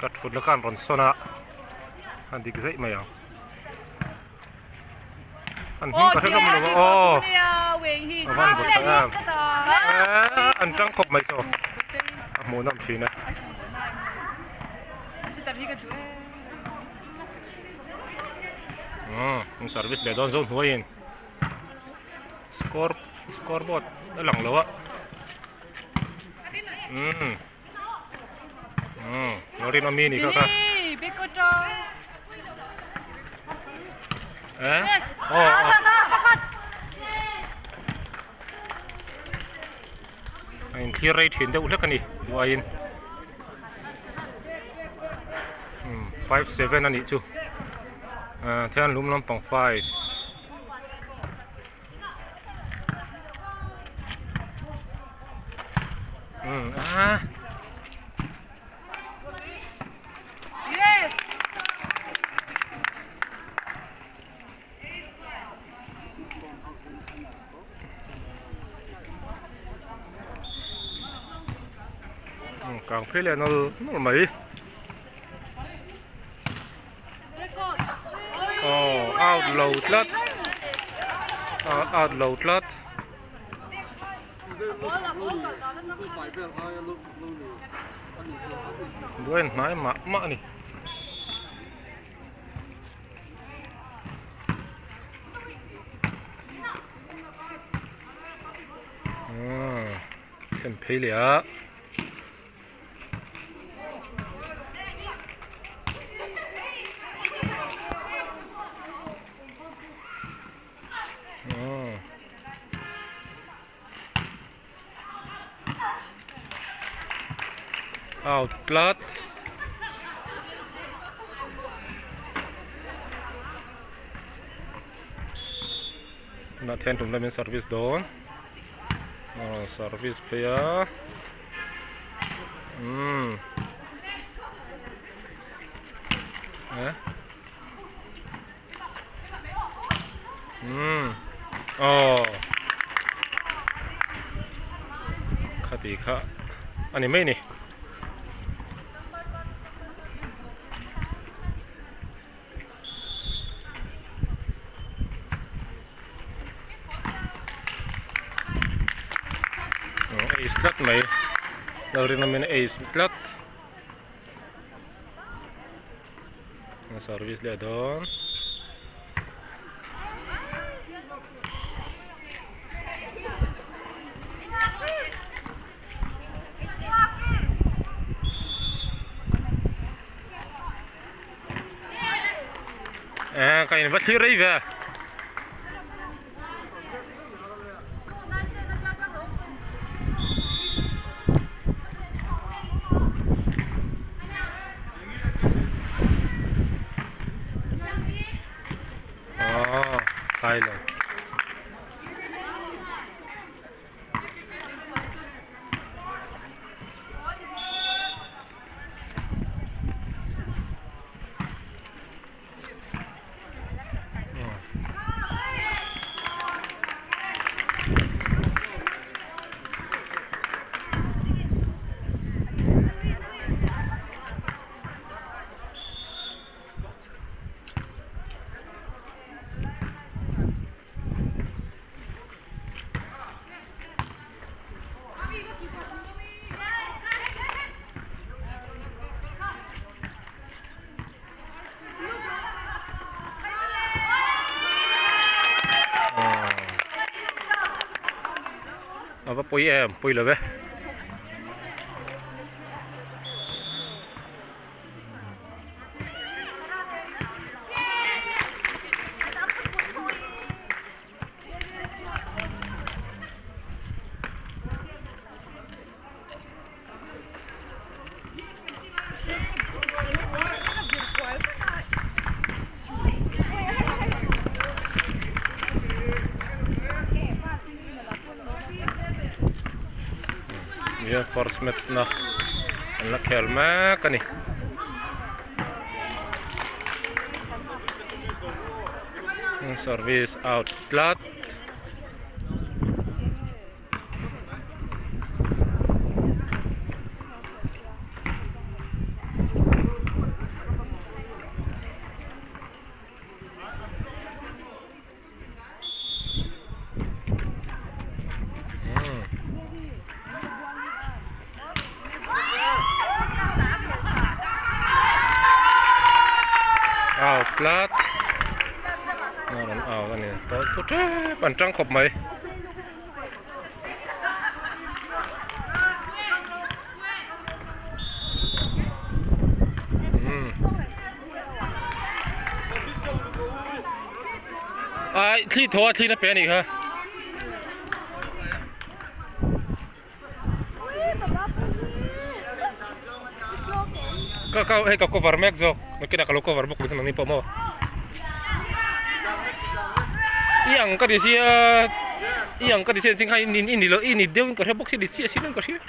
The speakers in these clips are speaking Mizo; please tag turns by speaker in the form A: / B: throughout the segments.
A: Ka thut la khan rawn sawn a, a dik zeih mai ang. An hming ka hre hlawm lo a aw a van bu tha em eee an tang khawp mai saw a hmuh nawm thin e. Umm an service leh dawn zo hnuaiin score score board a lang lo a umm umm lo rinawm mi ni kha kha eh aw a inthlir rei thin deuh hlek a ni duaiin umm 57 a nih chu ah thian lum lampang 5. Umm ah.
B: Yes.
A: Kang phei leh nawlh nawlh mai. Aw out lo tlat out lo tlat. Buai hnai mah mah a ni. Umm thlen phei leh a. Out tlat. Tunah thian tum lamin service dawn. Aw service phei a. Umm. Eh. Umm. Aw. Khati kha a ni mai ni. Ace tlat mai Lalrinawmin ace tlat service leh dawn. Eh ka in va thlir rei ve. Oh, khai lo. A va pawi em pawi lo ve. Nia first match na an la khel mek a ni. Service out tlat. tlat an out a ni ball chu tep an tang khawp mai. Ai thli thaw a thli na pe a nih kha. Ka ka hei ka cover mek zawk nakinah ka lo cover bawk ang ni pawh maw i ang ka ti sia i ang ka ti sia ching kha i ni lo i ni deuhin ka hria bawk sia ni chiah si ka hria.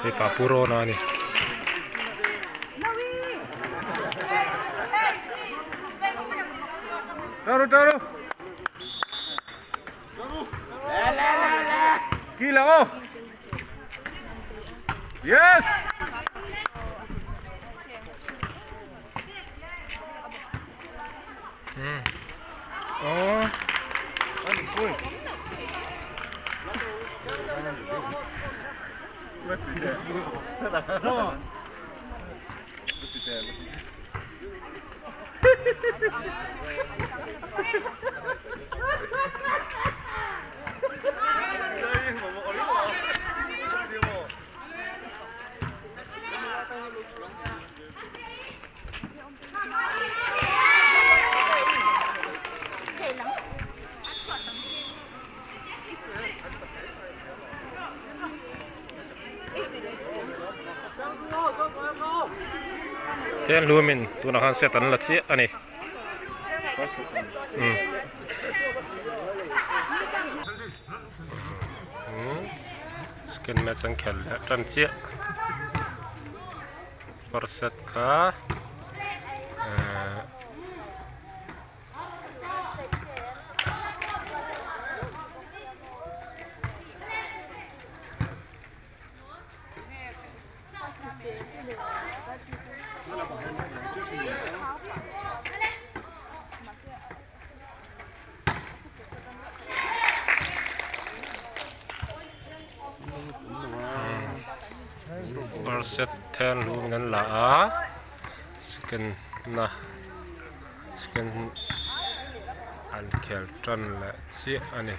A: Hei pa pu Rawna a ni. Ten hlumin tunah khan set an la chiah a ni. Second match an khelh leh tan chiah. First set kha ehh. First set then lu in an la a second na second an khel tan leh chiah a ni.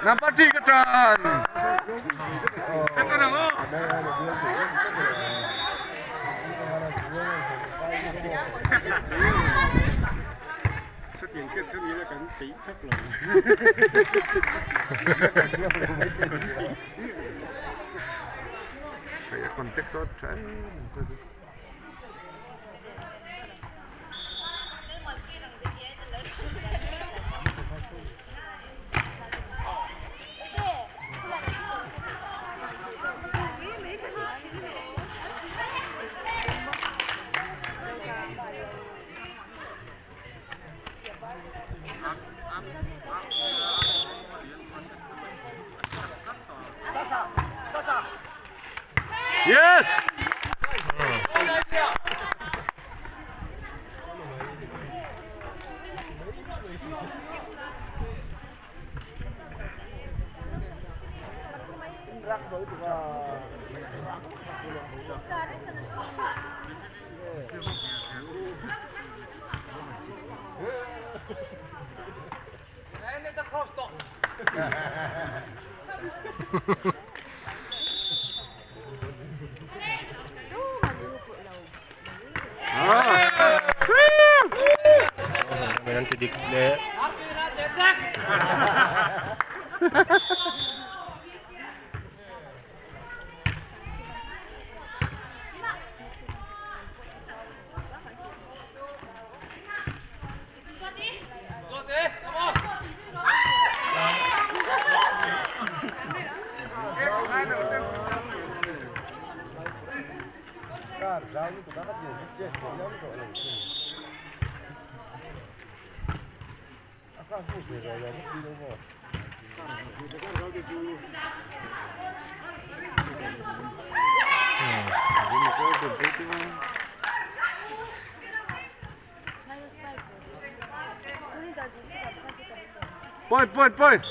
C: Number 3 ka tan. Context tha em. Yes!
A: An ti dik leh.
C: Point, point, point.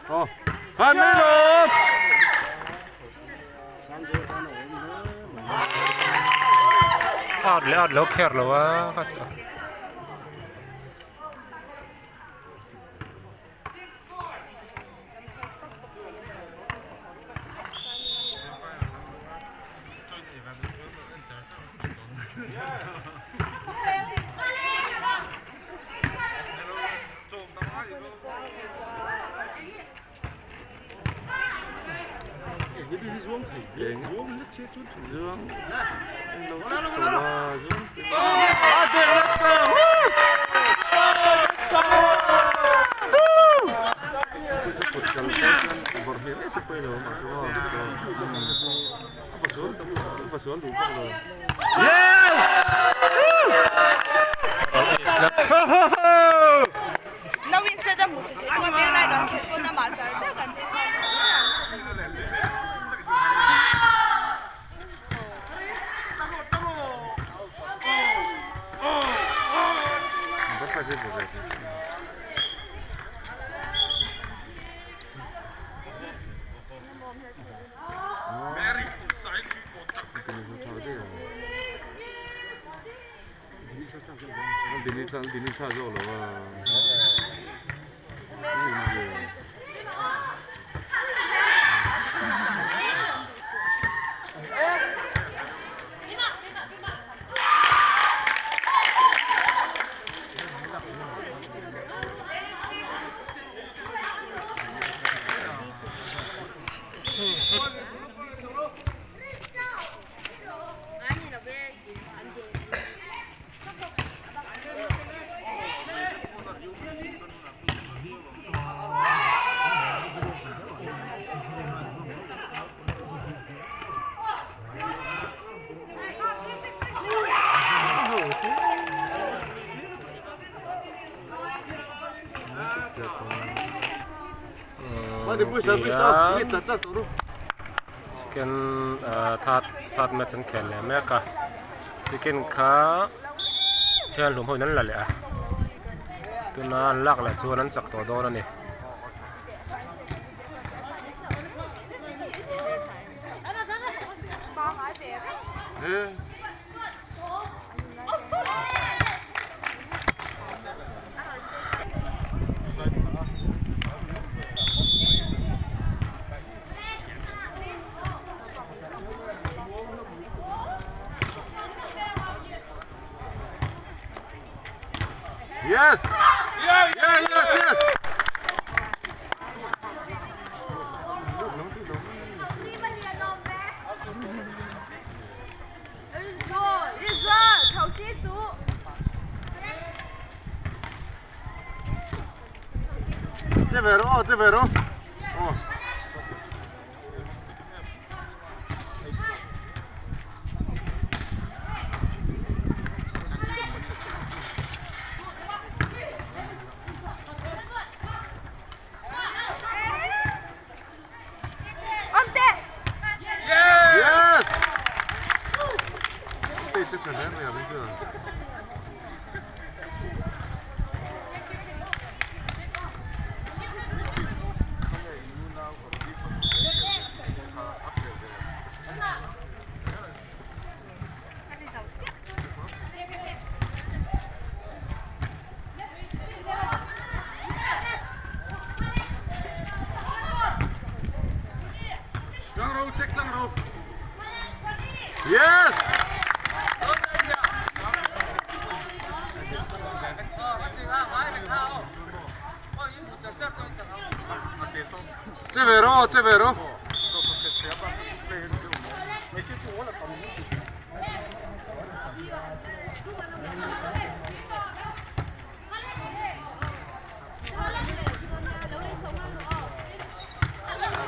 C: Oh, Hamilton!
A: Out leh out lo kher lo a ka ti a. Second third third match an khel leh mek a second kha thian hlum ho in an la leh a tuna an lak leh chuan an chak tawh dawn a ni.
C: Yeah, yes, yes. Che ve rawh aw, che ve rawh. Aw. Yes! Yes! Che ve rawh, che ve rawh.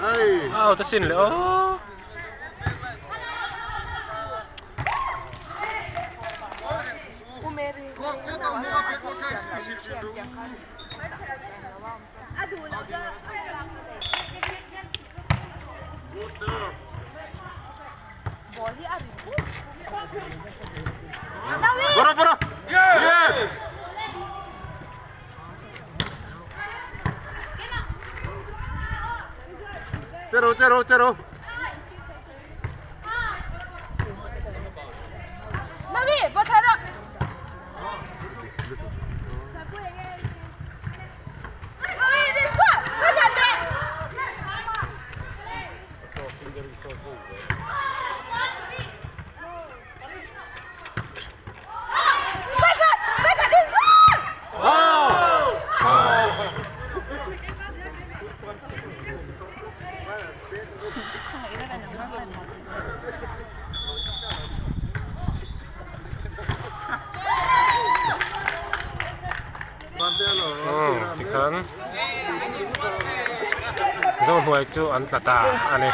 C: Hey.
A: Au ta sin le aw.
C: Bora bora. Yes. Che ro che ro che ro.
A: Tikhan Zohnuai chu an tla ta a ni.